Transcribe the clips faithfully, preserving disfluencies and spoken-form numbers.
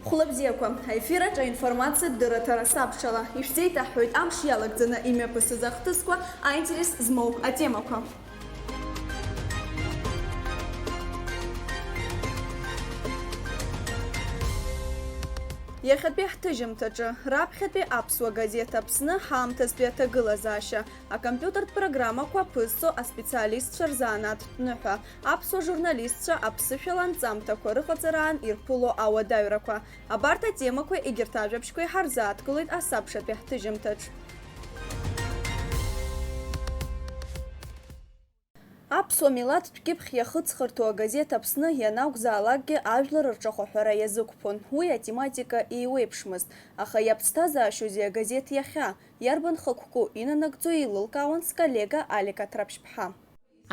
Хәлабзиақәа, аефир аҿы аинформациатә дырраҭара сабшала. Ишәзеиҭаҳҳәоит амш иалагӡаны имҩаԥысыз ахҭысқәа, аинтерес змоу атемақәа. Иахьатәи ҳҭыжьымҭаҿы, раԥхьатәи аԥсуа газеҭ Аԥсны ҳаамҭазтәи аҭагылазаашьа, акомпиутертә программақәа ԥызҵо аспециалистцәа рзанааҭтә ныҳәа, аԥсуа журналистцәа аԥсышәала анҵамҭақәа рыҟаҵараан ирԥыло ауадаҩрақәа. Абарҭ атемақәеи егьырҭ ажәабжьқәеи ҳарзааҭгылоит асабшатәи ҳҭыжьымҭаҿ. Аԥсуа милаҭтә кьыԥхь иахыҵхырҭоу агазеҭ Аԥсны ианакәзаалакгьы ажәлар рҿахәаҳәара иазықәԥон. Уи атематика еиуеиԥшмызт, аха иаԥсҭазаашьоузеи агазеҭ иахьа? Иарбан хықәку инанагӡо еилылкаауан сколлега Алик Аҭраԥшьԥҳа.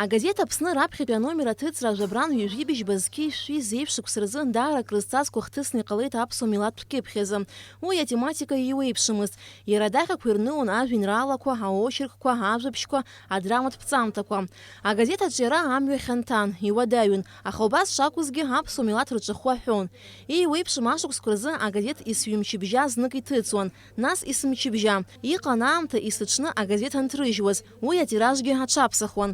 Агазеҭ Аԥсны раԥхьатәи аномер аҭыҵра жәабран ҩажәи быжьба зқьи шәи зеиԥш шықәса рзын даара акрызҵазкуа хҭысны иҟалеит аԥсуа милаҭтә кьыԥхь азы. Уи атематика еиуеиԥшымызт. Иара адаҟьақәа ирнылон ажәеинраалақәа, аочеркқәа, ажәабжьқәа, адраматә ԥҵамҭақәа. Агазеҭ аҿиара амҩа хьанҭан, иуадаҩын, аха убас шакәызгьы аԥсуа милаҭ рҿахәы аҳәон. Еиуеиԥшым ашықәсқәа рзы агазеҭ есҩымчыбжьа знык иҭыҵуан, нас есымчыбжьа. Иҟан аамҭа есыҽны агазеҭ анҭрыжьуаз, уи атиражгьы аҽаԥсахуан.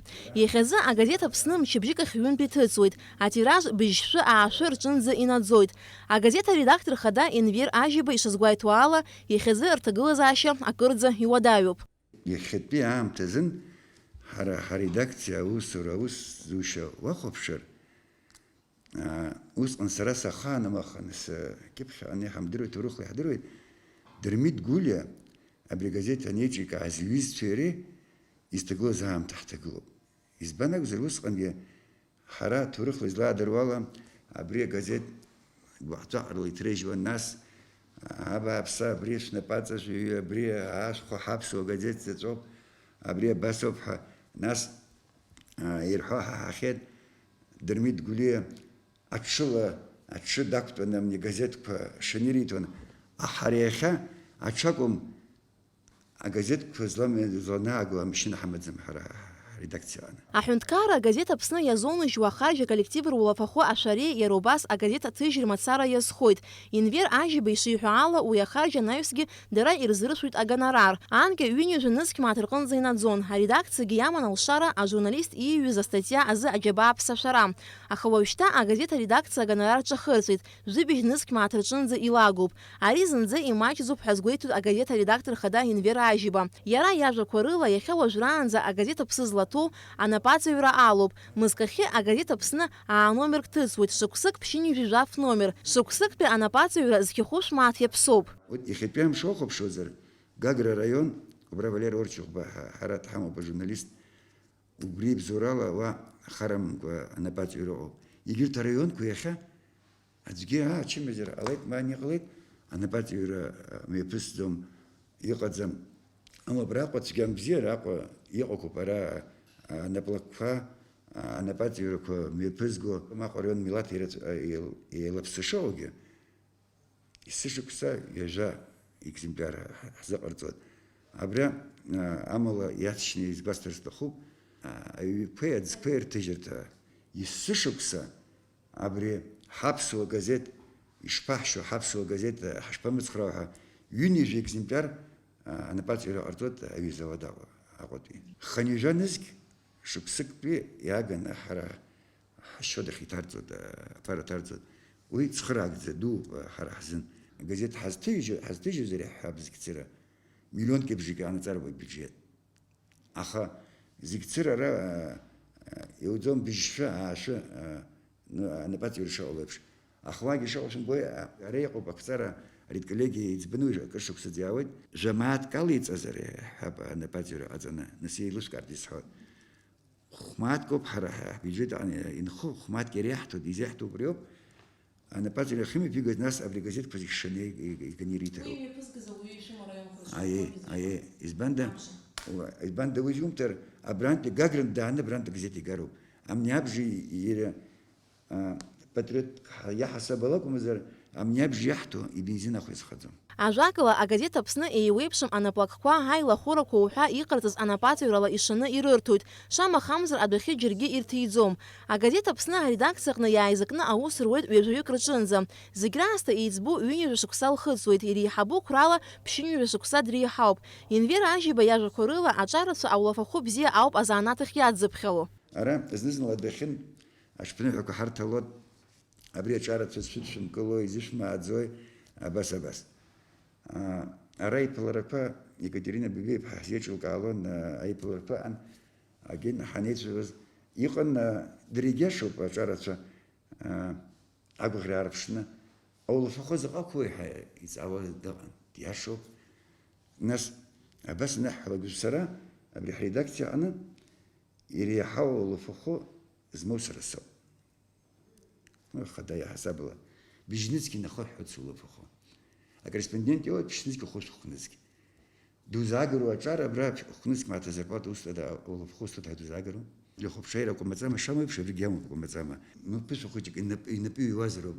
Иахьазы агазеҭ Аԥсны мчыбжьык ахь ҩынтә иҭыҵуеит, атираж быжьшәы-аашәы рҿынӡа инаӡоит. Агазеҭ аредактор хада Енвер Ажьиба ишазгәеиҭо ала, иахьазы рҭагылазаашьа акырӡа иуадаҩуп. Иахьатәи аамҭазын ҳара ҳаредакциа аусура аусзушьа уахәаԥшыр, аа, усҟан сара сахаанымханы, сыкьыԥхьаҟны иҳамдыруеит, ҭоурыхла иаҳдыруеит, Дырмит Гәлиа абри агазеҭ анеиҿикааз иҩызцәеи иареи изҭагылаз аамҭа ҳҭагылоуп. Избан акәзар, усҟангьы ҳара, ҭоурыхла излаадыруала, абри агазеҭ гәаҳҵәаҟрала иҭрыжьуан, нас, абааԥсы, абри шәнапаҵаҩы, абри ашәхәа ҳаԥсуа газеҭ заҵәоуп, абри абасоуп ҳәа, нас, аа, ирҳәо ҳаҳахьеит, Дырмит Гәлиа аҽыла, аҽы дақәтәаны амни газеҭқәа шанириҭон, аха ари иахьа аҽакәым, агазеҭқәа злам-, зланааго амашьына ҳамаӡам ҳара ҳредакциа аҟны. Аҳәынҭқарра агазеҭ Аԥсны иазоуныжьуа ахарџь аколлектив рулафахәы ашәареи иара убас агазеҭ аҭыжьреи мацара иазхоит. Енвер Ажьиба ишиҳәо ала, уи ахарџь анаҩсгьы дара ирзыршәоит агонорар. Анкьа ҩынҩажәа нызқь мааҭ рҟынӡа инаӡон. Аредакциагьы иаман алшара ажурналист ииҩыз астатиа азы аџьабаа ԥсашәара. Аха уажәшьҭа агазеҭ аредакциа агонорар ҿахырҵәеит, жәибжь нызқь мааҭ рҿынӡа илагоуп. Ари зынӡа имаҷӡоуп ҳәа азгәеиҭоит агазеҭ аредактор хада Енвер Ажьиба. Иара иажәақәа рыла, иахьа уажәраанӡа агазеҭ Аԥсы злаҭоу анапаҵаҩра алоуп. Мызкахьы агазеҭ Аԥсны аа номерк ҭыҵуеит, шықәсык ԥшьынҩажәи жәаф номер. Шықәсыктәи анапаҵаҩра зқьы хәышә мааҭ иаԥсоуп. Урҭ иахьатәи амш уахәаԥшуазар, Гагра араион, убра Валер Орчыхәба ҳа-, ҳара дҳамоуп ажурналист, убри ибзоурала уа харамымкәа анапаҵаҩра ыҟоуп. Егьырҭ араионқәа иахьа аӡәгьы, аа, ачымазара ҟалеит, ма ани ҟалеит, анапаҵаҩра, а, мҩаԥысӡом, иҟаӡам. Амала абраҟа цәгьа-бзиара Аҟәа иҟақәоуп, ара, а, анаплакқәа, а, анапаҵаҩрақәа мҩаԥызго, Аҟәа араион милаҭ ирацә-, а, еил-, еилаԥса шыҟоугьы, есышықәса ҩажәа екземпляр ҳ-, ҳзыҟарҵоит. Абра, а, амала иаҵшьны изгәасҭар сҭахуп, а, аҩқәеи аӡқәеи рҭыжьырҭа, есышықәса абри ҳаԥсуа газеҭ, ишԥаҳшьо ҳаԥсуа газеҭ, а, ҳашԥамыцхраау ҳәа, ҩынҩажәа екземпляр, а, анапаҵаҩра ҟарҵоит аҩыза ауада Аҟәатәи. Хынҩажәа нызқь шықәсыктәи иааганы ҳара ҳшьода иҭарҵоит, аԥара ҭарҵоит. Уи цхыраагӡа дууп ҳара ҳзын. Агазеҭ ҳазҭыжьу-, ҳазҭыжьызар иаҳҳәап зегь цыра, миллионки бжаки анаҵарбоит биуџьет. Аха зегь цыра ара, а, а, иуӡом, быжьшәы, аашәы, а, ну, анапаҵаҩра шыҟало еиԥш. Аха уагьы шыҟоу шәымбои, а, ара иҟоуп ақәҵара аредколлегиа иӡбаны уи акыр шықәсаӡа иаауеит. Жәамааҭк алеиҵазар иаҳҳәап анапаҵаҩра ҟаҵаны, нас еилышәкаарц исҳәоит. Хә-мааҭк ауп ҳара ҳа-, ҳбиуџьет аҟны инхо, хә-мааҭк иреиҳҭоит, изеиҳҭоуп, ари ауп. Анапаҵаҩра ахьымҩаԥигоз, нас абри агазеҭқәа зегь шаны ик-, ик-, иканы ириҭароуп. Уи имҩаԥызгаз ауаҩы ишәымоу араионқәа рзы Аиеи, иҟоуп, аиеи. Избанда? Амшын. Уа-, избанда уи зумҭар, абрантәи Гагрантә дааны абрантә агазеҭ игароуп. Амни абжеи иара, а, патриотк ҳа-, иаҳасабала акәымзар, Амни абжа иаҳҭо ибеизин ахә иазхаӡом. Ажәакала, агазеҭ Аԥсны еиуеиԥшым анаплакқәа, аилахәырақәа уҳәа иҟарҵаз анапаҵаҩрала ишаны ирырҭоит, шамахамзар адәахьы џьаргьы ирҭиӡом. Агазеҭ Аԥсны аредакциаҟны иааизакны аус руеит ҩажәаҩык рҿынӡа. Зегь раасҭа еиҵбу ҩынҩажәа шықәса лхыҵуеит, иреиҳабу қәрала ԥшьынҩажәа шықәса дреиҳауп. Енвер Ажьиба иажәақәа рыла, аҿарацәа аулафахәы бзиа ауп азанааҭ ахь иадзыԥхьало. Ара зны-зынла адәахьын ашԥныҳәақәа ҳарҭалоит. Абри аҿарацәа зшәыдшәымкылои, изышәмааӡои, абас, абас. Аа, ара иԥыларақәа Екатерина Бебиа-иԥҳа ҳзеиҿылкаалон, аа, аиԥыларақәа аан, агьын ҳанеицәажәоз, иҟан, аа, дара иагьиашоуп аҿарацәа, аа, агәаӷьра аарԥшны, аулафахәы заҟа қәу ҳәа иҵаауа дыҟан, диашоуп. Нас, абас анаҳҳәалак, сара абри ҳредакциа аҟны иреиҳау аулафахәы змоу сара соуп. Хада иаҳасабала. Быжьнызқь инахыҳәҳәоит сулафахәы. Акорреспондент иоуеит ԥшьнызқь хәышә хәнызқь. Дузаагароу аҿар абра хәнызқь мааҭ азарплата усҭада, улафахәы усҭада ҳәа дузаагароу? Лыхәаԥшра иара акәмаҵама, шамоу еиԥш абригь иамоуп акәмаҵама. Мҩаԥысуа хәыҷык инап-, инапы иҩуазароуп.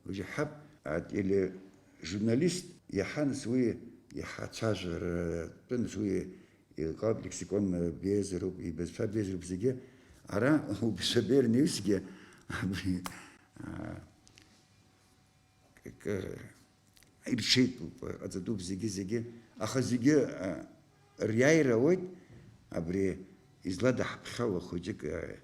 Уажәы ҳаб, атележурналист иаҳа нас уи иаҳа цәажәаратәы нас уи еилкаауп, лексикон беиазароуп, ибызшәа беиазароуп зегьы. Ара убызшәа беиараны иҩсгьы абри, аа, к-, ирҽеитәуп, ҟаҵатәуп зегьы-зегьы. Аха зегьы, аа, риааира ауеит абри излада ҳаԥхьа уа хәыҷык, аа,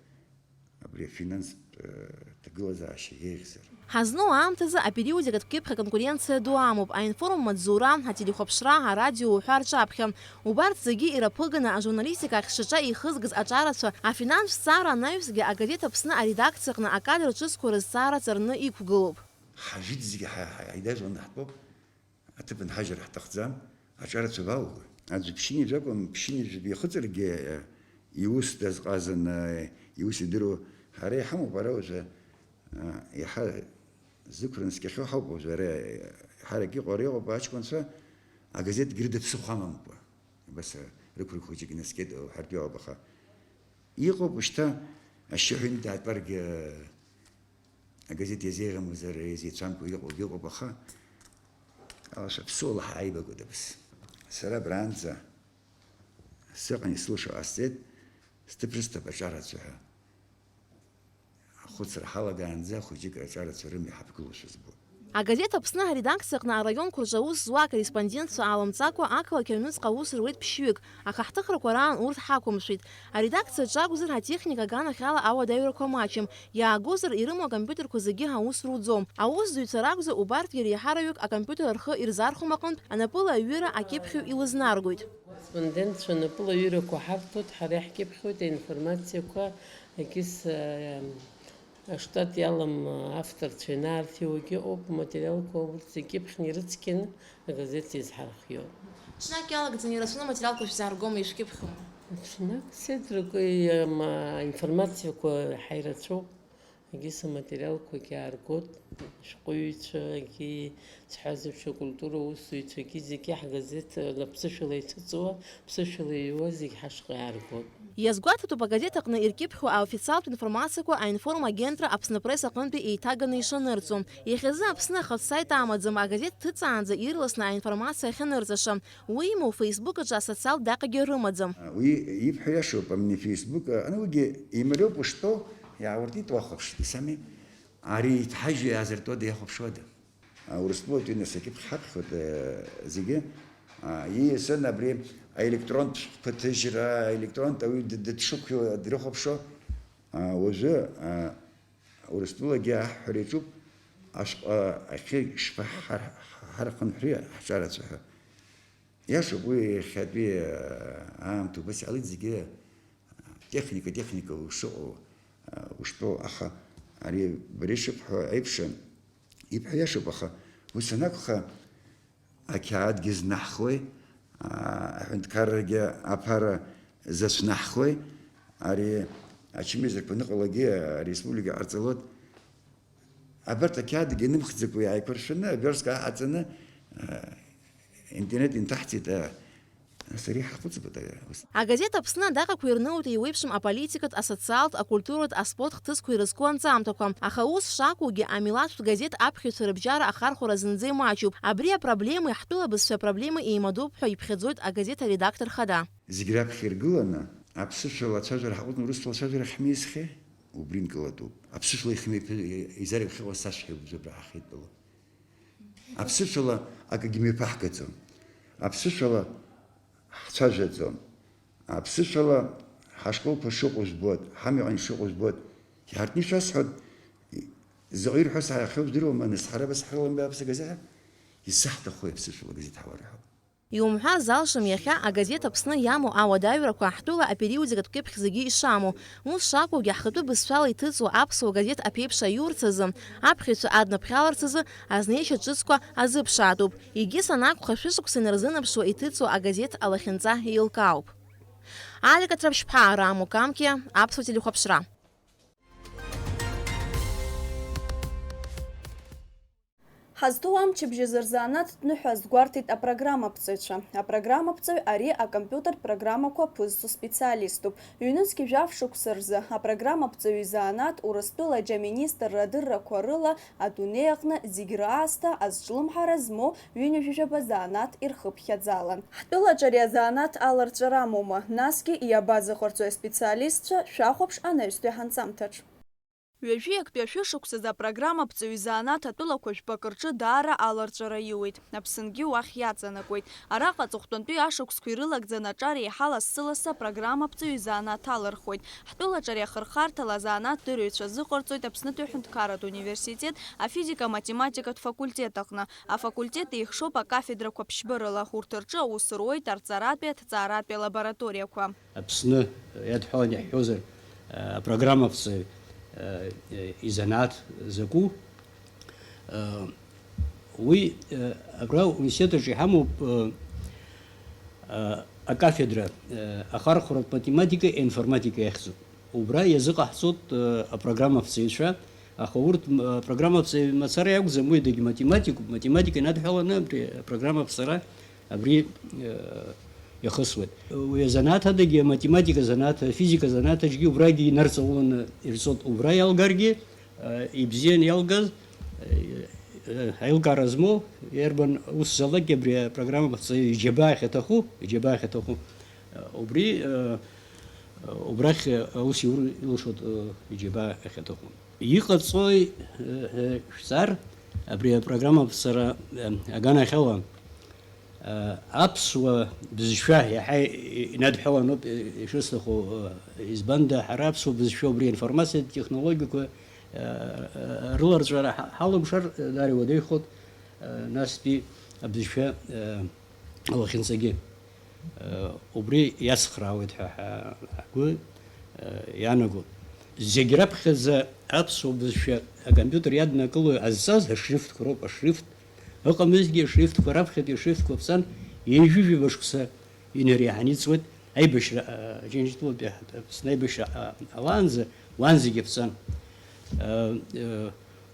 абри афинанстә, э, ҭагылазаашьа еиӷьзар. Ҳазну аамҭазы апериодикатә кьыԥхь аконкуренциа ду амоуп, аинформ маҵзура, ателехәаԥшра, арадио уҳәа рҿаԥхьа. Убарҭ зегьы ираԥыганы ажурналистика ахь шьаҿа еихызгаз аҿарацәа, афинанстә ҭҵаара анаҩсгьы агазеҭ Аԥсны аредакциаҟны акадр ҿыцқәа рызҵаара ҵарны иқәгылоуп. Ҳажит зегьы ҳа-, ҳа-, ҳаидажәлан ҳтәоуп. Аҭыԥан ҳажьыр ҳҭахӡам, аҿарацәа валгои? Аӡә ԥшьынҩажәа акәым, ԥшьынҩажәа бихыҵыргьы, иус дазҟазаны, иус идыруа, ҳара иҳамоуп ара уажәы, а, иаҳа зықәра наскьахьоу ҳауп уажәы ара, ҳарак иҟоу ара иҟоуп аҷкәынцәа, агазеҭ Грыда ԥсыхәа амамкәа. Абас, а, рықәра хәыҷык инаскьеит, уҳәартә иҟоуп, аха иҟоуп ушьҭа ашьшьыҳәа даатәаргьы, Агазеҭ иазеиӷьымзар, иазеицәамкәа иҟоугьы ыҟоуп, аха, алашара, ԥсуала ҳааибагоит абас. Сара абранӡа сыҟан, исылшо ҟасҵеит, сҭыԥ рысҭап аҿарацәа ҳәа. Ахәыцра ҳалагаанӡа хәыҷык аҿарацәа рымҩа ҳаԥгылошәа збоит. Агазеҭ Аԥсны аредакциаҟны араионқәа рҿы аус зуа акорреспондентцәа алымҵакәа, ақалақь аҩныҵҟа аус руеит ԥшьҩык, аха ҳҭыхрақәа раан урҭ ҳақәымшәеит. Аредакциаҿы акәзар, ҳатехника аганахьала ауадаҩрақәа маҷым, иаагозар, ирымоу акомпиутерқәа зегьы аус руӡом. Аусзуҩцәа ракәзар, убарҭгьы реиҳараҩык акомпиутер рхы ирзархәом аҟынтә, анапылаҩыра акьыԥхьҩы илызнаргоит. Акорреспондентцәа анапылаҩырақәа ҳарҭоит, ҳара иаҳкьыԥхьуеит аинформациақәа, егьыс, э, Аштат иалам авторцәа ианаарҭиуагьы ыҟоуп, аматериалқәа урҭ зегьы кьыԥхьны ирыцқьаны агазеҭ иазҳархиоуп. Ҽнак иалагӡаны ирацәаны аматериалқәа шәзааргома, ишәкьыԥхьума? Ҽнак сеидракы, ам, аинформациақәа ҳаирацәоуп, егьыс аматериалқәагьы ааргоит, ашәҟәыҩҩцәагьы, сҳәазеиԥш, акультура аусзуҩцәагьы зегьы ҳгазеҭ аԥсышәала иҭыҵуа, ԥсышәала иҩуа зегь ҳашҟа иааргоит. Иазгәаҭатәуп агазеҭ аҟны иркьыԥхьу аофициалтә информациақәа аинформ агентра Аԥсныпресс аҟынтәи еиҭаганы ишанырҵо. Иахьазы Аԥсны ахатә саит амаӡам, агазеҭ ҭыҵаанӡа ирласны аинформациа ахьанырҵаша. Уимоу, Facebook аҿы асоциалтә даҟьагьы рымаӡам. Уи ибҳәо иашоуп, амни Facebook, аны уигьы имариоуп уштәоу, иаауртит уахәаԥш, исами. Ари иҭҳажьу иаазыртуада, иахәаԥшуада? А, Урыстәылатәи нас акьыԥхь ҳаԥхьоит, э, зегьы. А, ииасын абри аелектронтә ԥыҭыжьра, аелектронтә ауаҩы д-, дыҽшықәио дрыхәаԥшуа. А, уажәы, а, Урыстәылагьы аҳәҳәара иаҿуп, ашҟа ахьы шԥаҳҳар-, ҳархынҳәри ҳҿарацәа ҳәа. Иашоуп, уи иахьатәи, а, аамҭа убас иҟалеит зегьы, а, техника, техника ушыҟоу, а, уштәоу, аха ари бара ишыбҳәо еиԥш, ибҳәо иашоуп, аха ус анакәха, ақьаадгьы знаҳхуеи, а, аҳәынҭқаррагьы аԥара зацәнаҳхуеи, ари ачымазарқәа аныҟалагьы ареспублика ҟарҵалоит. Абарҭ ақьаадгьы нымхӡакәа иааиқәыршәаны, аверстка аҟаҵаны, а, интернет инҭаҳҵеит, а, Нас ари ҳахәыцбатәа ус. Агазеҭ Аԥсны адаҟақәа ирнылоит еиуеиԥшым аполитикатә, асоциалтә, акультуратә, аспорт хҭысқәа ирызку анҵамҭақәа. Аха ус шакәугьы, амилаҭтә газеҭ аԥхьаҩцәа рыбжьара ахархәара зынӡа имаҷуп. Абри апроблемеи ҳтәыла бызшәа апроблема еимадоуп ҳәа иԥхьаӡоит агазеҭ аредактор хада. Зегь раԥхьа иргыланы, аԥсышәала ацәажәара ҳаҟәыҵны, урыстәыла ацәажәара ҳмеизхьеи? Убри нкылатәуп. Аԥсышәала ихмеиԥ-, изарыԥхьауа сашәҳәа убжьы абра ҳахьеидтәалоу. Аԥсышәала акгьы мҩаԥаҳгаӡом. Аԥсышәала ҳцәажәаӡом. Аԥсышәала ҳашколқәа шыҟоу збоит, ҳамҩаҟны ишыҟоу збоит. Иҳартны ишәасҳәоит, заҟа ирҳәо саҳахьоу здыруама, нас ҳара абас ҳрыламбеи аԥсагазеҭ? Исаҳҭахуи аԥсышәала газеҭ ҳауарҳәап? Иумҳәар залшом иахьа агазеҭ Аԥсны иамоу ауадаҩрақәа ҳтәыла апериодикатә кьыԥхь зегьы ишамоу. Ус шакәугьы, ҳхатәы бызшәала иҭыҵуа аԥсуа газеҭ аԥеиԥш аиурц азы, аԥхьаҩцәа аднаԥхьаларц азы азнеишьа ҿыцқәа азыԥшаатәуп. Егьыс анакәха, шәышықәса инарзынаԥшуа иҭыҵуа агазеҭ алахьынҵа еилкаауп. Алика Ҭраԥшьԥҳа, Рамо Камкиа, Аԥсуа телехәаԥшра. Ҳазҭоу амчыбжь азы рзанааҭтә ныҳәа азгәарҭеит апрограммаԥҵаҩцәа. Апрограммаԥҵаҩ ари акомпиутертә программақәа ԥызҵо специалиступ. Ҩнызқь жәаф шықәса рзы апрограммаԥҵаҩ изанааҭ Урыстәыла аџьа министрра адыррақәа рыла адунеи аҟны зегь раасҭа азҿлымҳара змоу ҩынҩажәижәаба занааҭ ирхыԥхьаӡалан. Ҳтәылаҿ ари азанааҭ аларҵәара амоума, насгьы иабазыҟарҵои аспециалистцәа, шәахәаԥш анаҩстәи ҳанҵамҭаҿ. Ҩажәи актәи ашәышықәсазы апрограммаԥҵаҩ изанааҭ атәылақәа жәпакы рҿы даара аларҵәара иуеит. Аԥсынгьы уахь иаҵанакуеит. Араҟа аҵыхәтәантәи ашықәсқәа ирылагӡаны аҿар еиҳа лассы-лассы апрограммаԥҵаҩ изанааҭ алырхуеит. Ҳтәылаҿ ари ахырхарҭала азанааҭ дырҩцәа азыҟарҵоит Аԥснытәи аҳәынҭқарратә университет афизика-математикатә факультет аҟны. Афакультет еихшоуп акафедрақәа ԥшьба рыла, урҭ рҿы аус руеит арҵаратәи, аҭҵааратәи алабораториақәа. Аԥсны иадҳәалан иаҳҳәозар, апрограммаԥҵаҩ изанааҭ закәу, уи абра ауниверситет аҿы иҳамоуп акафедра ахархәаратә математика, информатика иахьӡуп. Убра иазыҟаҳҵоит апрограммаԥҵаҩцәа, аха урҭ апрограммаԥҵаҩ мацара иакәӡам, уи дагьматематикуп, математика инадҳәаланы абри апрограммаԥҵара абри иахысуеит. Уи азанааҭ адагьы, аматематика занааҭ, афизика занааҭ аҿгьы убрагьы инарҵауланы ирҵоит. Убра иалгаргьы, ибзиан иалгаз, аилкаара змоу, иарбан ус залакгьы абри апрограммаԥҵаҩ иџьабаа ахьаҭаху, иџьабаа ахьаҭаху, убри, убрахь аус иур илшоит, иџьабаа ахьаҭаху. Иҟаҵои ҳәа шәҵар, абри апрограммаԥҵара аганахьала аԥсуа бызшәа иаҳа инадҳәаланоуп ишысҭаху, избанда ҳара аԥсуа бызшәа убри аинформациатә технологиақәа рыларҵәара ҳалымшар даара иуадаҩхоит, настәи абызшәа алахьынҵагьы. Убри иацхраауеит ҳәа ҳгәы иаанагоит. Зегь раԥхьаӡа аԥсуа бызшәа акомпиутер иаднакыло иҟазҵаз ашрифтқәа роуп, ашрифт. Ыҟамызҭгьы ашрифтқәа раԥхьатәи ашрифтқәа ԥҵан ҩажәи жәаба шықәса инареиҳаны иҵуеит. Аибашьра, Џьынџьтәылатәи Аԥсны аибашьра ҟалаанӡа уанӡагьы ԥҵан.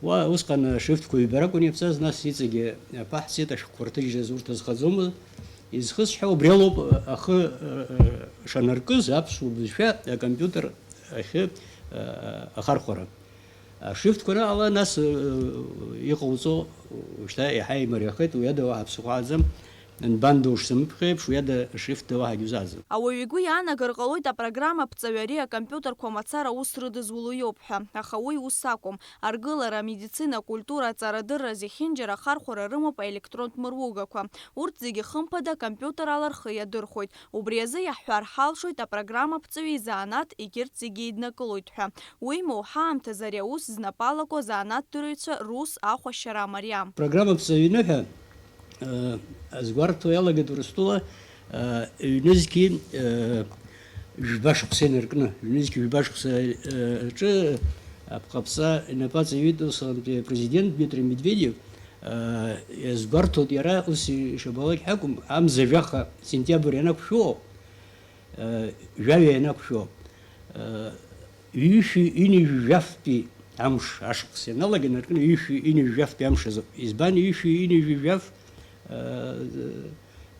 Уа усҟан ашрифтқәа ҩба ракәын иаԥҵаз, нас иҵегьы аԥаҳҵеит ашәҟәқәа рҭыжьраз урҭ азхаӡомызт. Изхысҳәаау убри алоуп, ахы шанаркыз аԥсуа бызшәа акомпиутер ахьы ахархәара. Ашрифтқәа раала нас иҟауҵо шьҭа иаҳа имариахеит, уи ада уаҳа ԥсыхәа аӡам. Нбан ду шсымԥхьеиԥш, уи ада шрифтда уаҳагьы узааӡом. Ауаҩы игәы иаанагар ҟалоит апрограммаԥҵаҩ ари акомпиутерқәа мацара аус рыдызуло иоуп ҳәа, аха уи ус акәым. Аргылара, амедицина, акультура, аҵарадырра зехьынџьара ахархәара рымоуп аелектронтә мыругақәа. Урҭ зегьы хымԥада акомпиутер ала рхы иадырхәоит. Убри азы иаҳҳәар ҳалшоит апрограммаԥҵаҩ изанааҭ егьырҭ зегьы еиднакылоит ҳәа. Уимоу, ҳаамҭазы ари аус знапы алаку азанааҭ дырҩцәа рус ахә ашьара мариам. Программаԥҵаҩ иныҳәа азгәарҭо иалагеит Урыстәыла ҩнызқьи жәба шықәса инаркны, ҩнызқьи жәба шықәса рҿы апҟаԥҵа инапы аҵаҩит усҟантәи апрезидент Дмитрий Медведев. Иазгәарҭоит иара, ус ишабалак ҳакәым, амза жәаха, сентиабр ианақәшәо, жәаҩа ианақәшәо, ҩышәи ҩынҩажәи жәафтәи амш ашықәс ианалага инаркны, ҩышәи ҩынҩажәи жәафтәи амш азы. Избан ҩышәи ҩынҩажәи жәаф,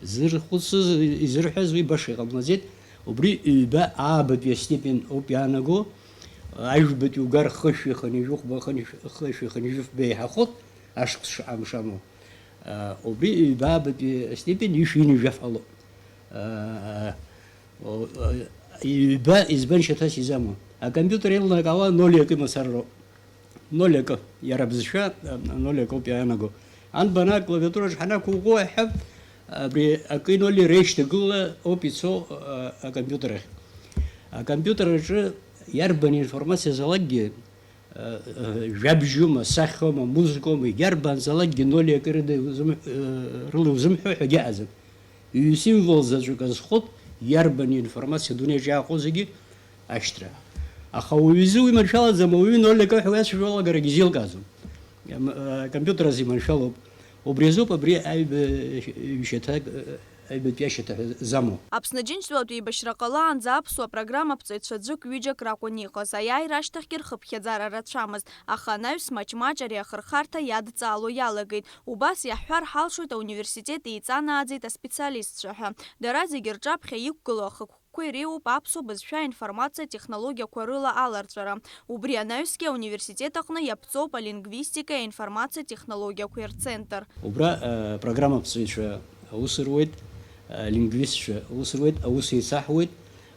Зырхәыцыз, изырҳәаз уи баша иҟамлаӡеит. Убри ҩба аабатәи астепен ауп иаанаго, ажәбатәи угар хышәи хынҩажәи хәба, хынҩажәи, хышәи хынҩажәи фба еиҳахоит, ашықәс шамшаму. Убри ҩба аабатәи астепен ишәи ҩынҩажәи жәаф ҟалоит. О, ҩба избан шьаҭас изамоу. Акомпиутер еилнакаауа ноль акы имацароуп. Ноль акы, иара бызшәа, а, ноль акоуп иаанаго. Анбан аклавиатураҿ ҳанақәыӷәӷәо иаҳҳәап, абри аки ноли реишьҭагыла ауп ицо, а, акомпиутер ахь. Акомпиутер аҿы иарбан информациазалакгьы, а, а, жәабжьума, сахьоума, музыкоума, иарбанзалакгьы ноли акы рыда иузым-, а, рыла иузымҳәо ҳәагьы ыҟаӡам. Ҩ-символ заҵәык азхәыҭ, иарбан информациа адунеиаҿ иааҟоу зегьы ашьҭра. Аха уаҩ изы уи маншәалаӡам, ауаҩы ноль акы ҳәа уиацәажәо алагарагьы изеилкааӡом. Ам-, а, компиутер азы иманшәалоуп. Убри азоуп абри аҩба-, ҩшьаҭак, аҩбатәи ашьаҭа ҳәа замоу. Аԥсны Џьынџьтәылатә еибашьра ҟалаанӡа аԥсуа программаԥҵаҩцәа ӡәык-ҩыџьак ракәын иҟаз, аиааира ашьҭахьгьы рхыԥхьаӡара рацәамызт. Аха анаҩс маҷ-маҷ ари ахырхарҭа иадҵаало иалагеит. Убас иаҳҳәар ҳалшоит, ауниверситет еиҵанааӡеит аспециалистцәа ҳәа. Дара зегьы рҿаԥхьа иқәгылоу ахықәкқәа иреиуоуп аԥсуа бызшәа аинформациатә технологиақәа рыла аларҵәара. Убри анаҩсгьы ауниверситет аҟны иаԥҵоуп алингвистикеи аинформациатә технологиақәеи рцентр. Убра, э, программаԥҵаҩцәа аус руеит, алингвистцәа аус руеит, аус еицаҳуеит.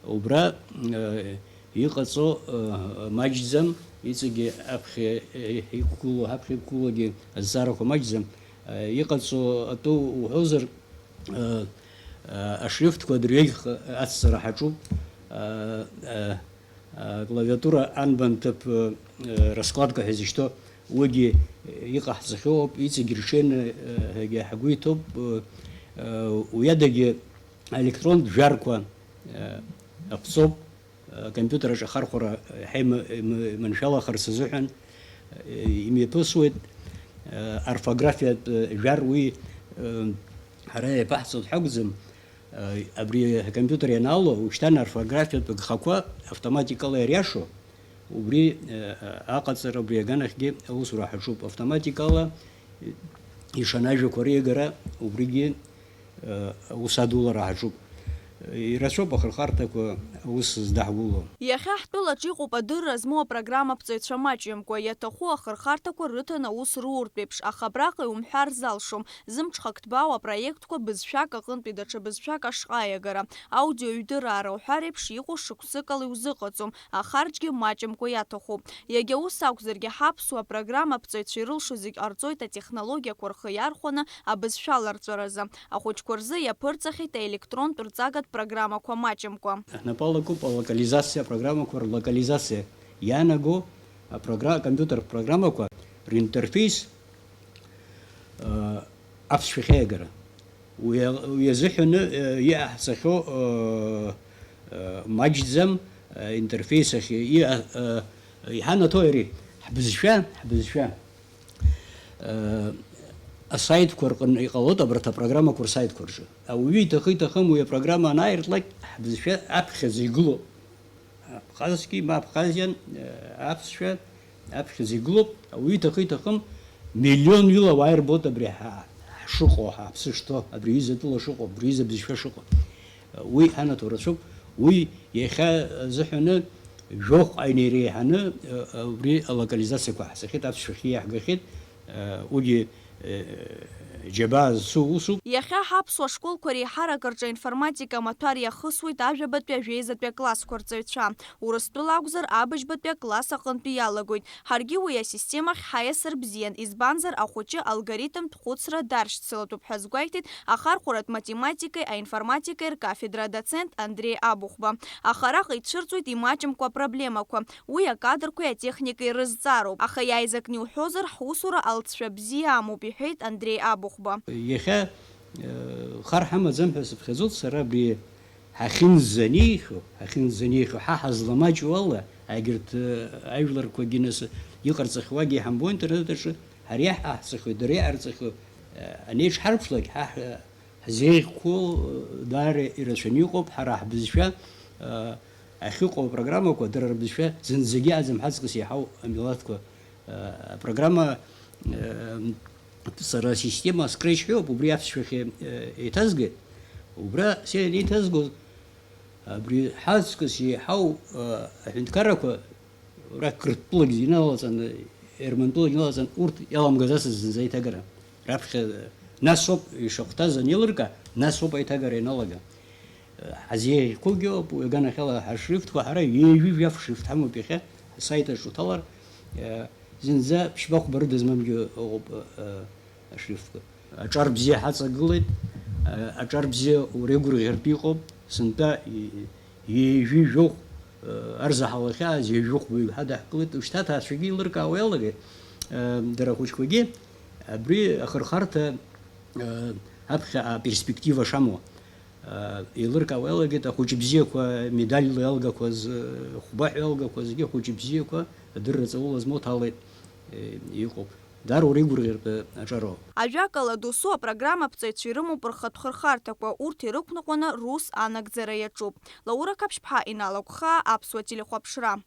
Убра, э, иҟаҵо, э, маҷӡам, иҵегьы аԥхьа, э, иқәгылоу, ҳаԥхьа иқәгылоугьы азҵаарақәа маҷӡам. Э, иҟаҵо атәы уҳәозар, э, э, ашрифтқәа дырҩегьых ацҵара ҳаҿуп. Э, э, э, клавиатура анбан ҭыԥ, э, раскладка ҳәа изышьҭоу, уигьы иҟаҳҵахьоу ауп, иҵегь рҽеины, э, ҳәагьы ҳгәы иҭоуп. Э, э, уи адагьы аелектронтә жәарқәа, э, аԥҵоуп. Акомпиутер аҿы ахархәара иаҳа има-, има-, иманшәалахарц азыҳәан, э, имҩаԥысуеит, э, орфографиатә, э, жәар уи, э, ҳара иаԥаҳҵо ҳакәӡам, э, абри акомпиутер ианаало, ушьҭан орфографиатә гхақәа автоматикала иариашо, убри, э, аҟаҵара, убри аганахьгьы аусура ҳаҿуп. Автоматикала ишанажәақәа реигара убригьы э, аус адулара ҳаҿуп. Ирацәоуп ахырхарҭақәа аус здаҳгәылоу. Иахьа ҳтәылаҿ иҟоуп адырра змоу апрограммаԥҵаҩцәа маҷымкәа, иаҭаху ахырхарҭақәа рыҭаны аус рууртә еиԥш, аха абраҟа иумҳәар залшом, зымҽхак ҭбаау апроектқәа бызшәак аҟынтәи даҽа бызшәак ашҟа аиагара, аудиоҩдыраара уҳәар еиԥш иҟоу шықәсыкала иузыҟаҵом, ахарџьгьы маҷымкәа иаҭахуп. Иагьа ус акәзаргьы, ҳаԥсуа программаԥҵаҩцәа ирылшо зегь ҟарҵоит атехнологиақәа рхы иархәаны абызшәа аларҵәаразы. Ахәыҷқәа рзы иаԥырҵахьеит аелектронтә рҵагатә программақәа маҷымкәа. Ҳнапы алакуп алокализациа апрограммақәа рлокализациа иаанаго апрогра-, акомпиутертә программақәа ринтерфеис, э, аԥсшәахь аиагара. Уи, уи азыҳәаны, э, иҟаҳҵахьоу, э, э, маҷӡам, э, интерфейс ахь иҟа-, э, иҳанаҭо иари, ҳбызшәа, ҳбызшәа, э, асаитқәа рҟны иҟалоит, абарҭ апрограммақәа рсаитқәа рҿы. Ауаҩы иҭахы-иҭахым уи апрограмма анааиртлак, ҳбызшәа аԥхьаӡа игылоуп. Абхазски, ма Абхазиан, э, аԥсшәа аԥхьаӡа игылоуп, ауаҩы иҭахы-иҭахым, миллионҩыла ауаа ирбоит абри ҳа-, ҳшыҟоу, ҳаԥсы шҭоу, абри аҩыза атәыла шыҟоу, абри аҩыза абызшәа шыҟоу. Уи ҳанаҭо рацәоуп, уи иахьа азыҳәаны жәохәҟа инеиреиҳаны, э, убри алокализациақәа ҳаҳҵахьеит, аԥсшәахьы иаҳгахьеит, э, уигьы, э, џьабаа зцу усуп. Иахьа ҳаԥсуа школқәа реиҳарак рҿы аинформатика амаҭәар иахысуеит ажәабатәи ажәеизатәи аклассқәа рҵаҩцәа. Урыстәыла акәзар, абыжьбатәи акласс аҟынтәи иалагоит. Ҳаргьы уи асистемахь ҳаиасыр бзиан, избанзар, ахәыҷы алгоритмтә хәыцра даршьцылатәуп ҳәа азгәеиҭеит ахархәаратә математикеи аинформатикеи ркафедра адоцент Андреи Абыхәба. Аха араҟа ицәырҵуеит имаҷымкәа апроблемақәа. Уи акадрқәеи атехникеи рызҵаароуп, аха иааизакны иуҳәозар, ҳусура алҵшәа бзиа амоуп, иҳәеит Андреи Абыхәба. Иахьа, э, хар ҳамаӡам ҳәа сыԥхьаӡоит сара абри ҳахьынӡанеихьоу, ҳахьынӡанеихьоу, ҳа ҳазламаҷу ала, егьырҭ, э, ажәларқәагьы нас иҟарҵахьоугьы иҳамбо интернет аҿы, ҳара иаҳ-, иаҳаҳҵахьоу, дара иҟарҵахьоу, э, анеиҿҳарԥшлак, ҳа ҳ-, ҳзеиӷьқәоу, э, даара ирацәаны иҟоуп, ҳара ҳбызшәа, э, ахьыҟоу апрограммақәа, дара рбызшәа зынӡагьы аӡам, ҳаҵкыс иаҳау амилаҭқәа, э, апрограмма, э, сара асистема Scratch ҳәоуп, убри аԥсшәахьы, э, еиҭазгеит. Убра сиа ианеиҭазгоз, абри ҳаҵкыс еиҳау, а, аҳәынҭқаррақәа, ара Қырҭтәылагьы иналаҵан, Ермантәылагьы иналаҵан, урҭ иаламгаз асыз зынӡа аиҭагара. Раԥхьа, нас ауп ишахәҭаз анеилырка, нас ауп аиҭагара ианалага. Ҳазеиӷьқәоугьы ауп, уи аганахьала ҳашрифтқәа ҳара ҩажәи жәаф шрифт ҳамоуп иахьа, асайт аҿы уҭалар, зынӡа ԥшьба-хәба рыда змамгьы ыҟоуп, ашрифтқәа. Аҿар бзиа ҳаҵагылеит, аҿар бзиа уара игәырӷьартә иҟоуп, сынтәа ҩажәи жәохә, арзаҳал ахьааз ҩажәи жәохә баҩ ҳадаҳкылеит, ушьҭа аҭаацәагьы еилыркаауа иалагеит, дара ахәыҷқәагьы абри ахырхарҭа аԥхьа аперспектива шамоу. Еилыркаауа иалагеит ахәыҷы бзиақәа, медальла иалгақәаз, хәбаҳәа иалгақәаз, зегьы ахәыҷы бзиақәа адырра ҵаула змоу ҭалеит, иҟоуп. Даара уара игәырӷьартә аҿароуп. Ажәакала, досу апрограммаԥҵаҩцәа ирымоуп рхатә хырхарҭақәа, урҭ ирықәныҟәаны рус анагӡара иаҿуп. Лаура Қаԥшьԥҳа, Инал Агәхаа, Аԥсуа телехәаԥшра.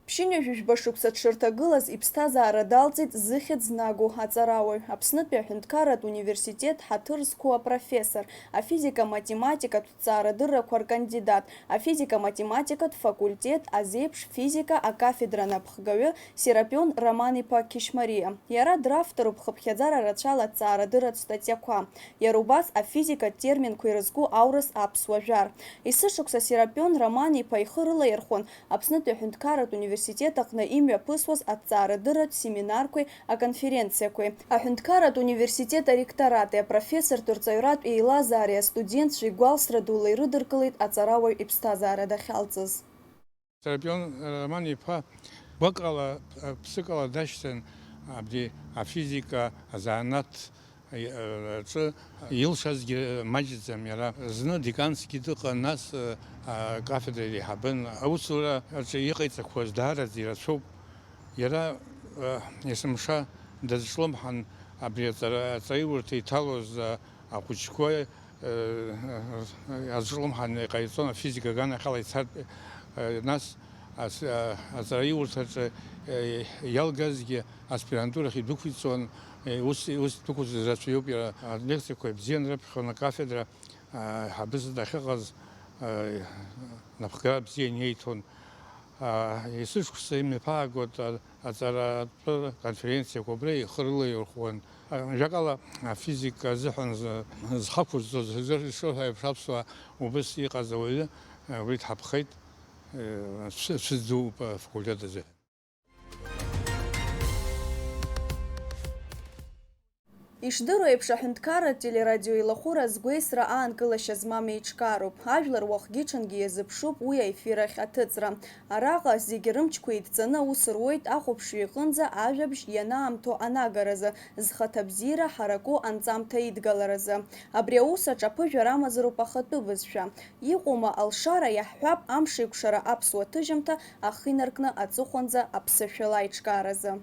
Ԥшьынҩажәижәба шықәса дшырҭагылаз иԥсҭазаара далҵит зыхьӡ нагоу аҵарауаҩ, Аԥснытәи аҳәынҭқарратә университет ҳаҭыр зқәу апрофессор, афизика-математикатә ҭҵаарадыррақәа ркандидат, афизика-математикатә факультет азеиԥш физика акафедра анапхгаҩы Серапион Роман-иԥа Қьышьмариа. Иара дравторуп хыԥхьаӡара рацәала аҭҵаарадырратә статиақәа. Иара убас афизикатә терминқәа ирызку аурыс аԥсуа жәар. Есышықәса Серапион Роман-иԥа ихы рылаирхәон Аԥснытәи аҳәынҭқарратә университет аҟны имҩаԥысуаз аҭҵаарадырратә семинарқәеи аконференциақәеи. Аҳәынҭқарратә университет аректорати апрофессортә рҵаҩратә еилазаареи астудентцәа игәалсра дула ирыдыркылеит аҵарауаҩ иԥсҭазаара дахьалҵыз. Серапион Роман-иԥа гәакала, ԥсыкала дашьҭан абри афизика азанааҭ аҿы илшазгьы маҷӡам иара. Зны декансгьы дыҟан, нас акафедра иреиҳабын. Аусура аҿы иҟаиҵақәаз даараӡа ирацәоуп. Иара есымша дазҿлымҳан абри аҵара, аҵараиурҭа иҭалоз ахәыҷқәа азҿлымҳан иҟаиҵон, афизика аганахьала ицартә, нас ас-, а, аҵараиурҭаҿы, э, иалгазгьы аспирантурахь идәықәиҵон, э, ус, ус ддәықәыз рацәаҩуп иара. Алекциақәа ибзиан рыԥхьон, акафедра, а, ҳабыс дахьыҟаз, а, напхгара бзиа иниеиҭон. А, есышықәса имҩаԥаагон, а, аҵаратәы конференциақәа убра ихы рылаирхәуан. Ажәакала, афизика азыҳәан зы-, зхақәызҵоз, ишырҳәо еиԥш, аԥсуаа убыс иҟаз ауаҩы, убри дҳаԥхеит, цәы-, цәыӡ дууп афакультет азыҳәан. Ишдыру еиԥш, аҳәынҭқарратә телерадиоеилахәыра згәеисра аанкылашьа змам еиҿкаароуп. Ажәлар уахгьы-ҽынгьы иазыԥшуп уи аефир ахь аҭыҵра. Араҟа зегьы рымчқәа еидҵаны аус руеит ахәаԥшҩы иҟынӡа ажәабжь ианаамҭоу анагаразы, зхаҭабзиара ҳараку анҵамҭа идгаларазы. Абри аус аҿы аԥыжәара амазароуп ахатәы бызшәа. Иҟоума алшара, иаҳҳәап, амшеикәшара аԥсуа ҭыжьымҭа ахы инаркны аҵыхәанӡа аԥсышәала аиҿкааразы.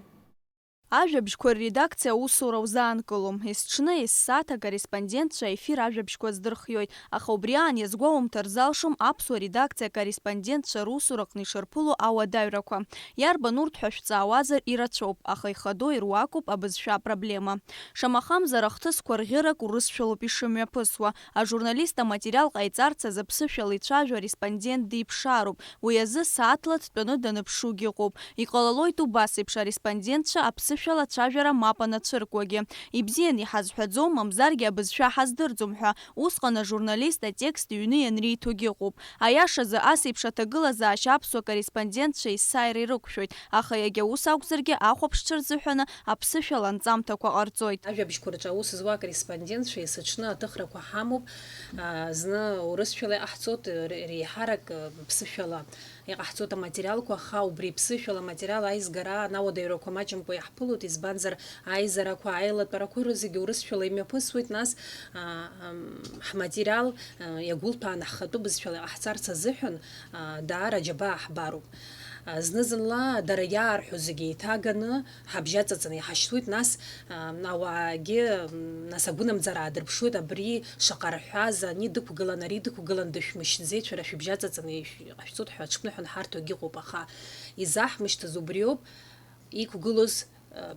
Ажәабжьқәа рредакциа аусура узаанкылом. Есҽны, есааҭ акорреспондентцәа аефир ажәабжьқәа здырхиоит, аха убри аан иазгәоумҭар залшом аԥсуа редакциа акорреспондентцәа русураҟны ишырԥыло ауадаҩрақәа. Иарбан урҭ ҳәа шәҵаауазар, ирацәоуп, аха ихадоу ируакуп абызшәа апроблема. Шамахамзар, ахҭысқәа рӷьырак урысшәалоуп ишымҩаԥысуа. Ажурналист аматериал ҟаиҵарц азы аԥсышәала ицәажәо ареспондент диԥшаароуп. Уи азы сааҭла дтәаны даныԥшугьы ыҟоуп. Иҟалалоит убас еиԥш ареспондентцәа аԥсышәала ацәажәара мап анацәыркуагьы. Ибзиан иҳазҳәаӡом, мамзаргьы абызшәа ҳаздырӡом ҳәа, усҟан ажурналист атекст иҩны ианриҭогьы ыҟоуп. Аиашазы, ас еиԥш аҭагылазаашьа аԥсуа корреспондентцәа есааира ирықәшәоит, аха иагьа ус акәзаргьы, ахәаԥшцәа рзыҳәаны аԥсышәала анҵамҭақәа ҟарҵоит. Ажәабжьқәа рҿы аус зуа акорреспондентцәа есыҽны аҭыхрақәа ҳамоуп, а, зны урысшәала иҟаҳҵоит, ре-, реиҳарак, а, ԥсышәала иҟаҳҵоит аматериалқәа, аха убри ԥсышәала аматериал аизгара ан ауадаҩрақәа маҷымкәа иаҳԥылоит, избанзар, аизарақәа, аилатәарақәа зегьы урысшәала имҩаԥысуеит, нас, а, ам, ҳматериал, а, иагәылҭәааны ҳхатәы бызшәала иҟаҳҵарц азыҳәан, а, даара аџьабаа ҳбароуп. А, зны-зынла дара иаарҳәо зегьы еиҭаганы, ҳабжьаҵаҵаны иҳашьҭуеит, нас, а, ауаагьы, м, нас агәынамӡара аадырԥшуеит, абри шаҟа рҳәаз, ани дықәгылан, ари дықәгылан, дышәмышьҭӡеит, шәара шәыбжьаҵаҵаны ишә-, иҟашәҵоит ҳәа аҽԥныҳәа анҳарҭо егьыҟоуп, аха изаҳмышьҭыз убриоуп, иқәгылоз,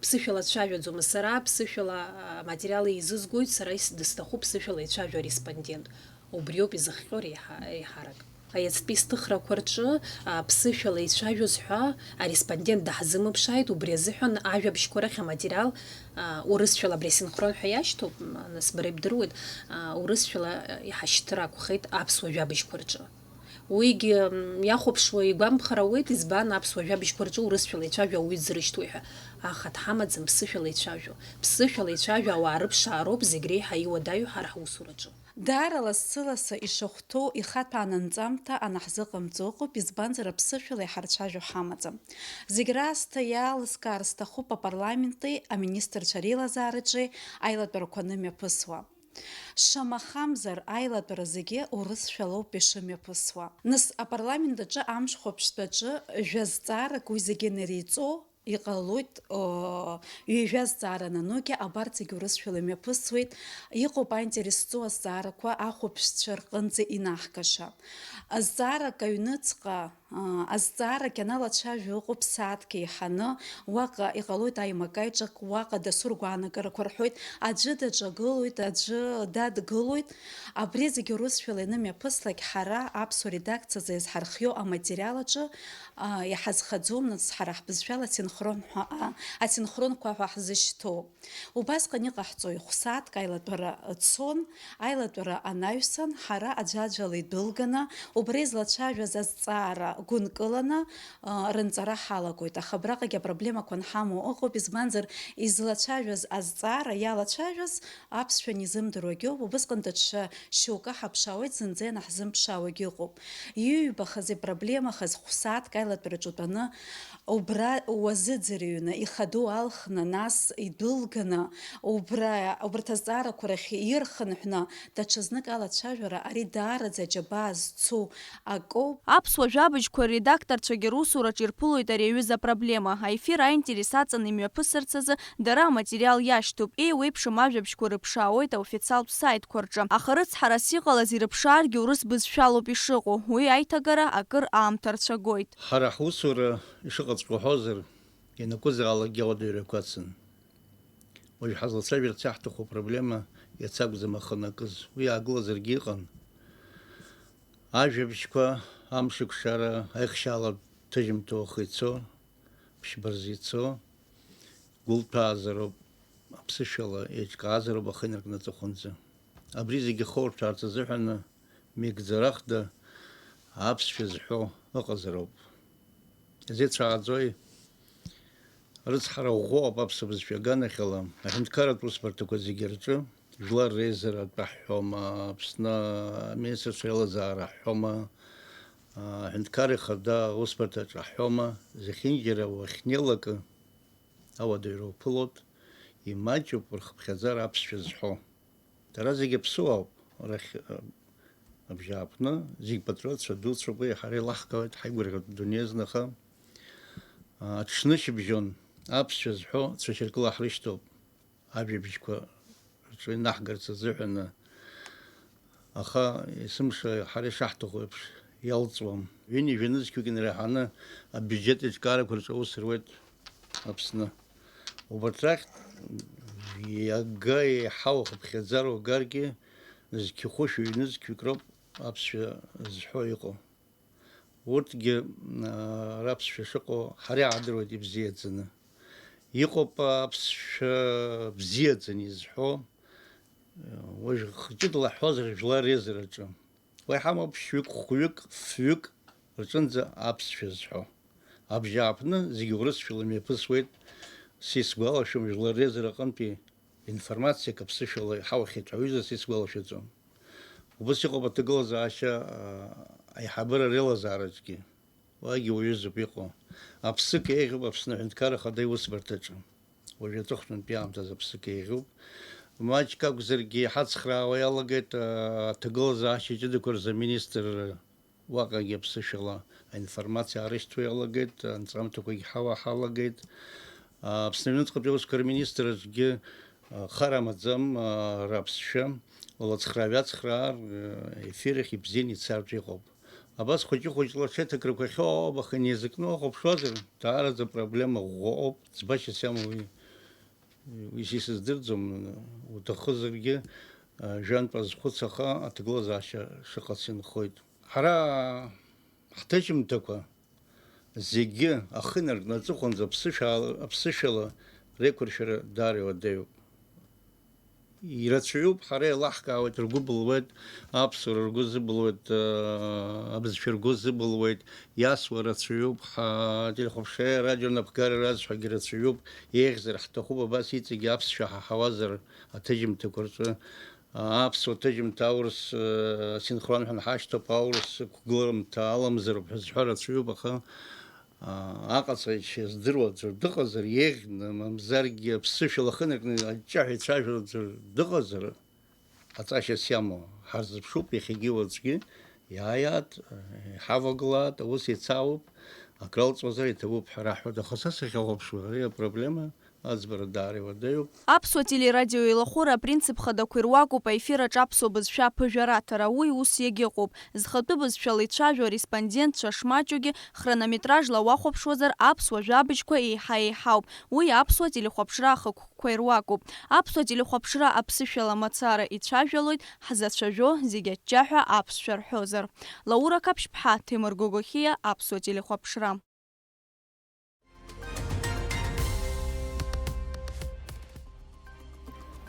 Ԥсышәала дцәажәаӡомызт сара, ԥсышәала аматериал еизызгоит, сара ис-, дысҭахуп ԥсышәала ицәажәо ареспондент. Убриоуп изыхҟьо реиҳа-, реиҳарак. Аиацтәи сҭыхрақәа рҿы, а, ԥсышәала ицәажәоз ҳәа ареспондент даҳзымԥшааит, убри азыҳәан ажәабжьқәа рахь аматериал, а, урысшәала абри асинхрон ҳәа иашьҭоуп, м, нас бара ибдыруеит, а, урысшәала, а, иҳашьҭыр акәхеит аԥсуа жәабжьқәа рҿы. Уигьы, м, иахәаԥшуа игәамԥхар ауеит, избан аԥсуа жәабжьқәа рҿы урысшәала ицәажәо ауаҩы дзырышьҭуеи ҳәа. Аха дҳамаӡам ԥсышәала ицәажәо. Ԥсышәала ицәажәо ауаа рыԥшаароуп зегь реиҳа иуадаҩу ҳара ҳусураҿы. Даара лассы-лассы ишахәҭоу ихаҭәаан анҵамҭа анаҳзыҟамҵо ыҟоуп, избанзар аԥсышәала иҳарцәажәо ҳамаӡам. Зегь раасҭа иаалыскаар сҭахуп апарламенти аминистрцәа реилазаараҿи аилатәарақәа анымҩаԥысуа. Шамахамзар, аилатәара зегьы урысшәалоуп ишымҩаԥысуа. Нас апарламент аҿы амш хәаԥштәаҿы жәа зҵаарак уи зегьы инареиҵо, иҟалоит, оо, ҩажәа зҵаара наноугьы абарҭ зегьы урысшәала имҩаԥысуеит, иҟоуп аинтерес зҵоу азҵаарақәа ахәаԥшцәа рҟынӡа инаҳгаша. Азҵаарак аҩныҵҟа, аа, азҵаарак ианалацәажәо ыҟоуп сааҭк еиҳаны, уаҟа иҟалоит аимакаиҿак, уаҟа дасу ргәаанагарақәа рҳәоит, аӡәы даҿагылоит, аӡәы дадгылоит. Абри зегьы урысшәала ианымҩаԥыслак, ҳара аԥсуа редакциазы иазҳархиоу аматериал аҿы, аа, иҳазхаӡом, нас, ҳара ҳбызшәала асинхрон ҳәа, аа, асинхронқәа ҳәа ҳзышьҭоу. Убасҟан иҟаҳҵои, хә-сааҭк аилатәара цон, аилатәара анаҩсан, ҳара аӡәаӡәала идәылганы, убра излацәажәаз азҵаара гәынкыланы, а, рынҵара ҳалагоит. Аха абраҟагьы апроблемақәа анҳамоу ыҟоуп, избанзар, излацәажәаз азҵаара иалацәажәаз аԥсшәа анизымдыруагьы ыҟоуп, убысҟан даҽа шьоукы ҳаԥшаауеит, зынӡа ианаҳзымԥшаауагьы ыҟоуп. Иҩбахаз, ипроблемахаз хә-сааҭк аилатәараҿы утәаны, Убра уазыӡырҩны, ихадоу алхны, нас идәылганы, убра, убарҭ азҵаарақәа рахь ирхынҳәны, даҽазнык алацәажәара, ари даараӡа аџьабаа зцу акоуп. Аԥсуа жәабжьқәа рредакторцәагьы русураҿы ирԥылоит ари аҩыза апроблема. Аефир аинтерес аҵаны имҩаԥысырц азы дара аматериал иашьҭоуп, еиуеиԥшым ажәабжьқәа рыԥшаауеит аофициалтә саитқәа рҿы. Аха рыцҳарас иҟалаз ирыԥшааргьы урыс бызшәалоуп ишыҟоу, уи аиҭагара акыр аамҭа рцәагоит. Ҳара ҳусура ишыҟаҵәҟьоу ҳәозар, ианакәызаалакгьы ауадаҩрақәа ацын. Уажә ҳазлацәажәарц иаҳҭаху апроблема иацы акәӡам ахы анакыз, уи аагылазаргьы иҟан. Ажәабжьқәа амшықәсара аихшьаалатә ҭыжьымҭоу ахы ицо, ԥшьба рзы ицо, гәылҭәаазароуп, аԥсышәала еиҿкаазароуп ахы инаркны аҵыхәанӡа. Абри зегьы хырҭәаарц азыҳәаны меигӡарахда аԥсшәа зҳәо ыҟазароуп. Изеицәааӡои? Рыцҳара ӷәӷәоуп аԥсуа бызшәа аганахьала, аҳәынҭқарратә усбарҭақәа зегьы рҿы, Жәлар Реизара атәы ҳҳәома, Аԥсны аминистрцәа реилазаара ҳҳәома, аҳәынҭқар ихада аусбарҭаҿы ҳҳәома, зехьынџьара уахьнеилакы ауадаҩра уԥылоит, имаҷуп рхыԥхьаӡара аԥсшәа зҳәо. Дара зегьы аԥсуаауп, арахь, а, абжьааԥны, зегь патриотцәа дуцәоуп, уи ҳара илаҳкаауеит, ҳаигәырӷьоит дунеи азнаха. А, аҽнышьыбжьон аԥсшәа зҳәо цәашьыркыла ҳрышьҭоуп, ажәабжьқәа рҿы инаҳгарц азыҳәаны. Аха есымша ҳара ишаҳҭаху еиԥш иалҵуам. Ҩынҩажәа нызқьҩык инреиҳаны абиуџьет еиҿкаарақәа рҿы аус руеит Аԥсны. Убарҭ рахьтә иага еиҳау ахыԥхьаӡара уагаргьы, зқьы хәышәи ҩнызқьҩык роуп аԥсшәа зҳәо иҟоу. Урҭгьы, аа, раԥсшәа шыҟоу ҳара иаҳдыруеит ибзиаӡаны. Иҟоуп аԥсшәа бзиаӡаны изҳәо, уажә хырҷыдала ҳҳәозар, Жәлар Реизараҿы. Уа иҳамоуп ԥшьҩык, хәҩык, фҩык рҿынӡа аԥсшәа зҳәо. Абжьааԥны зегьы урысшәала имҩаԥысуеит, са исгәалашәом, Жәлар Реизара аҟынтәи информациак аԥсышәала иҳауахьеит ҳәа аҩыза са исгәалашәаӡом. Убас иҟоуп аҭагылазаашьа, аа, аиҳабыра реилазаараҿгьы. Уагьы уаҩызоуп иҟоу. Аԥсык еиӷьуп Аԥсны Аҳәынҭқарра Ахада иусбарҭаҿы. Уажә аҵыхәтәантәи аамҭазы аԥсык еиӷьуп. Маҷк акәзаргьы иҳацхраауа иалагеит, аа, аҭагылазаашьа ҷыдақәа рзы аминистрра. Уаҟагьы аԥсышәала аинформациа аарышьҭуа иалагеит, анҵамҭақәагьы ҳауа ҳалагеит. Аԥсны аҩныҵҟатәи аусқәа рминистр аҿгьы, а, хар амаӡам, а, раԥсшәа, лыцхраа ҩацхраар, а, ефир ахь ибзианы ицартә иҟоуп. Абас хәыҷы-хәыҷла аҽеиҭакрақәа ахьоуп, аха инеизакны уахәаԥшуазар, даараӡа проблема ӷәӷәа ыҟоуп, ӡбашьас иамоу уи. Уи сыздырӡом, уҭахызаргьы, а, жәантә азхәыц аха аҭагылазаашьа шыҟац инхоит. Ҳара ҳҭыжьымҭақәа зегьы ахы инаркны аҵыхәанӡа аԥсышәала, аԥсышәала реиқәыршәара даара иуадаҩуп. Ирацәаҩуп, ҳара еилаҳкаауеит, ргәы былуеит, аԥсуара ргәы зыбылуеит, аа, абызшәа ргәы зыбылуеит, иасуа рацәаҩуп, ҳа-, ателехәаԥшреи арадио напхгареи разҳәагьы рацәаҩуп, еиӷьзар ҳҭахуп, абас иҵегьы аԥсшәа ҳаҳауазар аҭыжьымҭақәа рҿы, аа, аԥсуа ҭыжьымҭа аурыс, аа, асинхрон ҳәа анҳашьҭоуп, аурыс қәгыларымҭа аламзароуп ҳәа зҳәо рацәаҩуп, аха, аа, аҟаҵаҩцәа издыруа аӡәыр дыҟазар, еиӷьны, мамзаргьы аԥсышәала ахы инаркны аҷҷаҳәа ицәажәо аӡәыр дыҟазар, аҵашьас иамоу ҳарзыԥшуп иахьагьы уаҵәгьы, иааиааит, иҳавагылааит, аус еицаауп, акралҵуазар иҭабуп ҳәа раҳҳәоит, аха са сахьахәаԥшуа, ари апроблема аӡбара даара иуадаҩуп. Аԥсуа телерадио еилахәыра апринцип хадақәа ируакуп аефир аҿы аԥсуа бызшәа аԥыжәара аҭара, уи ус иагьыҟоуп. Зхатәы бызшәала ицәажәо ареспондентцәа шмаҷугьы, хронометражла уахәаԥшуазар, аԥсуа жәабжьқәа еиҳа еиҳауп. Уи аԥсуа телехәаԥшра ахықәкқәа ируакуп. Аԥсуа телехәаԥшра аԥсышәала мацара ицәажәалоит, ҳзацәажәо зегь аҷҷаҳәа аԥсшәа рҳәозар. Лаура Қаԥшьԥҳа, Ҭемыр Гогохиа, аԥсуа телехәаԥшра.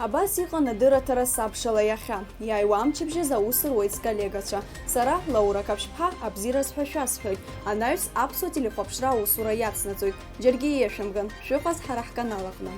Абас иҟан адырраҭара сабшала иахьа. Иааиуа амчыбжьаз аус руеит сколлегацәа. Сара, Лаура Қаԥшьԥҳа, абзиараз ҳәа шәасҳәоит. Анаҩс аԥсуа телехәаԥшра аусура иацнаҵоит. Џьаргьы ииашәымган, шәыҟаз ҳара ҳканал аҟны.